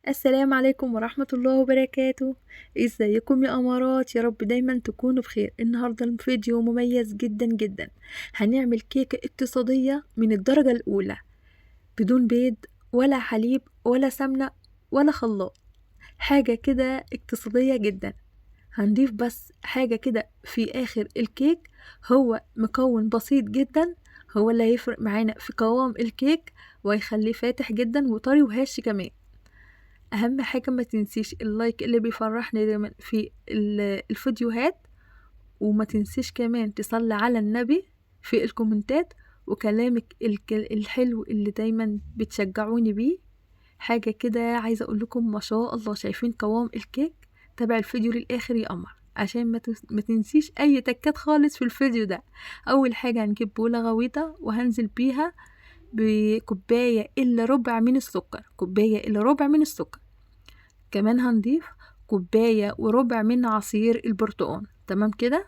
السلام عليكم ورحمة الله وبركاته. ازيكم يا امارات؟ يا رب دايما تكونوا بخير. النهاردة الفيديو مميز جدا جدا، هنعمل كيكة اقتصادية من الدرجة الاولى بدون بيض ولا حليب ولا سمنة ولا خلاط، حاجة كده اقتصادية جدا. هنضيف بس حاجة كده في اخر الكيك، هو مكون بسيط جدا، هو اللي هيفرق معانا في قوام الكيك ويخليه فاتح جدا وطري وهش كمان. اهم حاجة ما تنسيش ال like اللي بيفرحني دايما في الفيديوهات، وما تنسيش كمان تصلي على النبي في الكومنتات، وكلامك الحلو اللي دايما بتشجعوني بيه. حاجة كده عايزة اقول لكم ما شاء الله، شايفين قوام الكيك؟ تابع الفيديو للاخر يا قمر عشان ما تنسيش اي تكات خالص في الفيديو ده. اول حاجة هنجيب بولة غويطة وهنزل بيها بكوباية الا ربع من السكر، كوباية الا ربع من السكر. كمان هنضيف كوباية وربع من عصير البرتقال، تمام كده.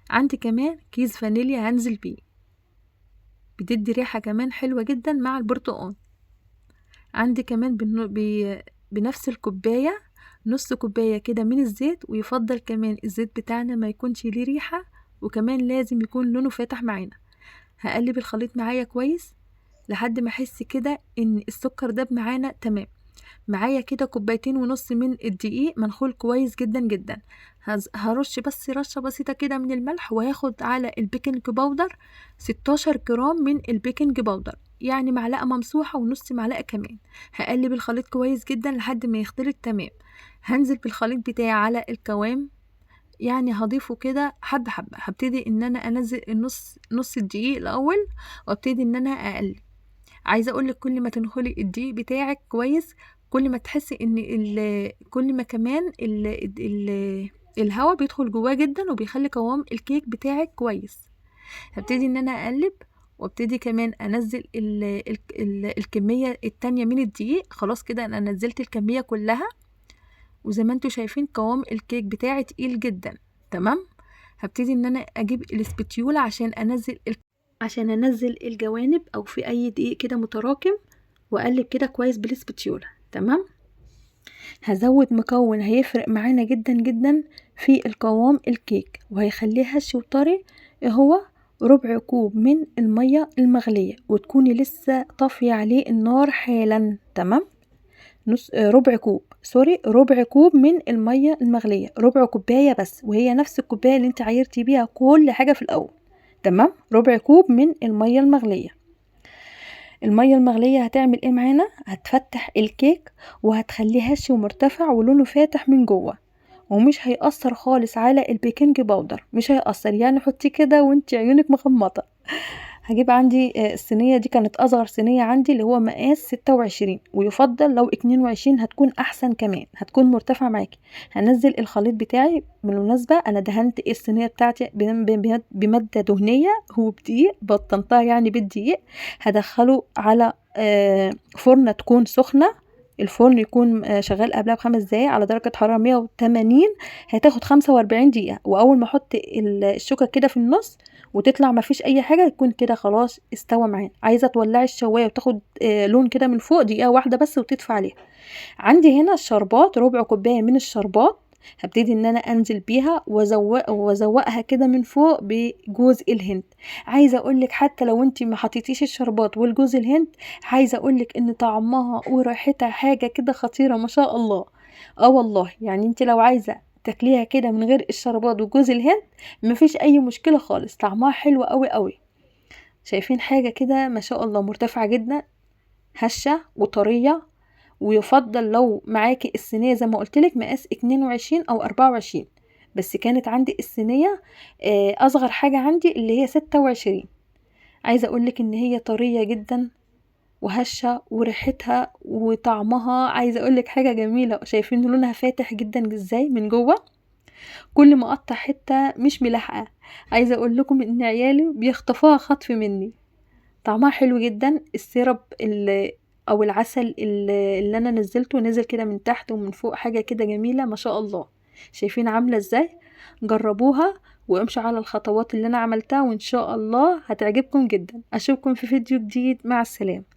عندي كمان كيس فانيليا هنزل بيه، بتدي ريحة كمان حلوة جدا مع البرتقال. عندي كمان بنفس الكوباية نص كوباية كده من الزيت، ويفضل كمان الزيت بتاعنا ما يكونش ليه ريحة، وكمان لازم يكون لونه فاتح معانا. هقلب الخليط معايا كويس لحد ما احس كده ان السكر داب معانا تمام. معايا كده كوبايتين ونص من الدقيق منخول كويس جدا جدا. هرش بس رشة بسيطة كده من الملح، وهاخد على ال baking powder 16 جرام من ال baking powder، يعني معلقة ممسوحة ونص معلقة كمان. هقلب الخليط كويس جدا لحد ما يختلط تمام. هنزل بالخليط بتاعي على القوام، يعني هضيفه كده حبة حبة. هبتدي ان انا انزل نص الدقيق الاول، وابتدي ان انا اقلب. عايزة اقولك كل ما تنخلي الدقيق بتاعك كويس، كل ما تحسي ان كل ما كمان الهواء بيدخل جواه جدا، وبيخلي قوام الكيك بتاعك كويس. هبتدي ان انا اقلب، وابتدي كمان انزل الكمية التانية من الدقيق. خلاص كده انا نزلت الكمية كلها، وزي ما انتوا شايفين قوام الكيك بتاعي تقيل جدا، تمام. هبتدي ان انا اجيب الاسبتيولا عشان انزل الجوانب او في اي دقيق كده متراكم، واقلب كده كويس بالاسبتيولا، تمام. هزود مكون هيفرق معانا جدا جدا في القوام الكيك وهيخليه هش وطري، هو ربع كوب من المية المغلية، وتكوني لسه طافية عليه النار حالا، تمام. نص، ربع كوب، سوري، ربع كوب من المية المغلية، ربع كوباية بس، وهي نفس الكوباية اللي انت عايرتي بيها كل حاجة في الأول، تمام. ربع كوب من المية المغلية. المية المغلية هتعمل ايه معانا؟ هتفتح الكيك وهتخليه هش ومرتفع ولونه فاتح من جوه، ومش هيأثر خالص على ال baking powder، مش هيأثر، يعني حطيه كده وانت عيونك مغمضة. هجيب عندي، الصينية دي كانت أصغر صينية عندي اللي هو مقاس 26، ويفضل لو 22 هتكون أحسن كمان، هتكون مرتفعة معاكي. هنزل الخليط بتاعي. بالمناسبة أنا دهنت الصينية بتاعتي بمادة دهنية وبدقيق، بطنتها يعني بالدقيق. هدخله على فرنة تكون سخنة، الفرن يكون شغال قبلها ب5 دقايق على درجة حرارة 180، هتاخد 45 دقيقة. وأول ما أحط الشوكة كده في النص وتطلع ما فيش أي حاجة، يكون كده خلاص استوى معانا. عايزة تولعي الشواية وتاخد لون كده من فوق، دقيقة واحدة بس وتطفي عليها. عندي هنا الشربات، ربع كوباية من الشربات، هبتدي ان انا انزل بيها وازوقها كده من فوق بجوز الهند. عايزه اقولك حتى لو انت ما حطيتيش الشربات والجوز الهند، عايزه اقولك ان طعمها وريحتها حاجه كده خطيره ما شاء الله. والله انت لو عايزه تاكليها كده من غير الشربات وجوز الهند مفيش اي مشكله خالص، طعمها حلو قوي قوي. شايفين حاجه كده ما شاء الله مرتفعه جدا، هشه وطريه. ويفضل لو معاكي الصينية زي ما قلتلك مقاس 22 أو 24، بس كانت عندي الصينية، أصغر حاجة عندي اللي هي 26. عايزة أقولك إن هي طرية جدا وهشة، وريحتها وطعمها عايزة أقولك حاجة جميلة. شايفين لونها فاتح جدا إزاي من جوه، كل ما أقطع حتة مش ملاحقة. عايزة أقول لكم إن عيالي بيخطفوها خطف مني. طعمها حلو جدا. السيرب او العسل اللي انا نزلته نزل كده من تحت ومن فوق، حاجه كده جميله ما شاء الله. شايفين عامله ازاي؟ جربوها وامشوا على الخطوات اللي انا عملتها، وان شاء الله هتعجبكم جدا. اشوفكم في فيديو جديد، مع السلامه.